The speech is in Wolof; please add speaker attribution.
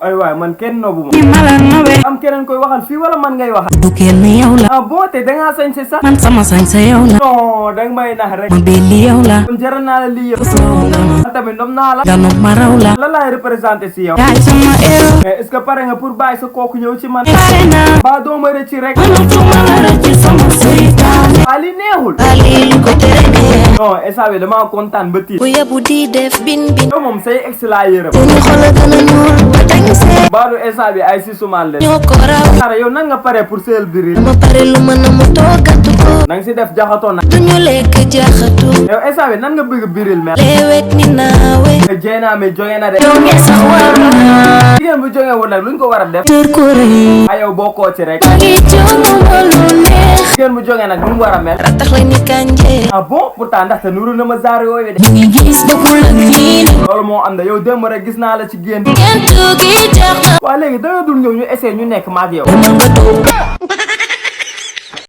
Speaker 1: ay waay man kenn nobu am keneen koy waxal fii wala man ngay waxal
Speaker 2: du kenn yow la
Speaker 1: ah bon te dangaa sañse sax
Speaker 2: man sama sañse yow la
Speaker 1: non danga may nax rek
Speaker 2: ma belli yow la
Speaker 1: kon jaral naa la lii yëpp tamit ndom naa la
Speaker 2: nga nopp ma raw la
Speaker 1: la laay représenté si yow
Speaker 2: yaay sama héros
Speaker 1: mais est-ce que pare nga pour bàyyi sa kooku ñëw ci man
Speaker 2: pare naa
Speaker 1: ba doo ma rëcc rek
Speaker 2: mënatuma la rëcc sama seytaane
Speaker 1: ali neexul
Speaker 2: ali lu ko tere neex
Speaker 1: non esa bi dama kontaan ba tiit
Speaker 2: bu yebu di def bin bin
Speaker 1: yow moom say ex laa yërëm
Speaker 2: ñu xool gën a ñuul ba dañ see
Speaker 1: baadu esa bi ay si sumaan leen
Speaker 2: ñoo ko raw
Speaker 1: xara yow nan nga pare pour seel biril
Speaker 2: dama pare lu mën a mu toogatu ko
Speaker 1: nang si def jaxatoo nag
Speaker 2: duñu lekk jaxatu
Speaker 1: yow esa bi nan nga bëgg biril mel
Speaker 2: leewet ni naawe
Speaker 1: jeena mi jóge na de
Speaker 2: jonge sax war na
Speaker 1: jigéen bu jóge wul nag luñ ko war a def
Speaker 2: tër ko rëy
Speaker 1: a yow bokkoo ci rek
Speaker 2: ma ngi jongo ma lu neex
Speaker 1: jigéen bu jóge nag nu mu war a mel
Speaker 2: ratax la ni kanje
Speaker 1: ah bon pourtant ndaxte nuru na ma zaar yooyu de
Speaker 2: mu ngi gis bokkul ak ñii
Speaker 1: loolu moo am na yow démb rek gis naa la ci génn
Speaker 2: kenn tuugi jax
Speaker 1: waa léegi da nga dul ñëw ñu essayé ñu nekk maag yow
Speaker 2: dama nga toog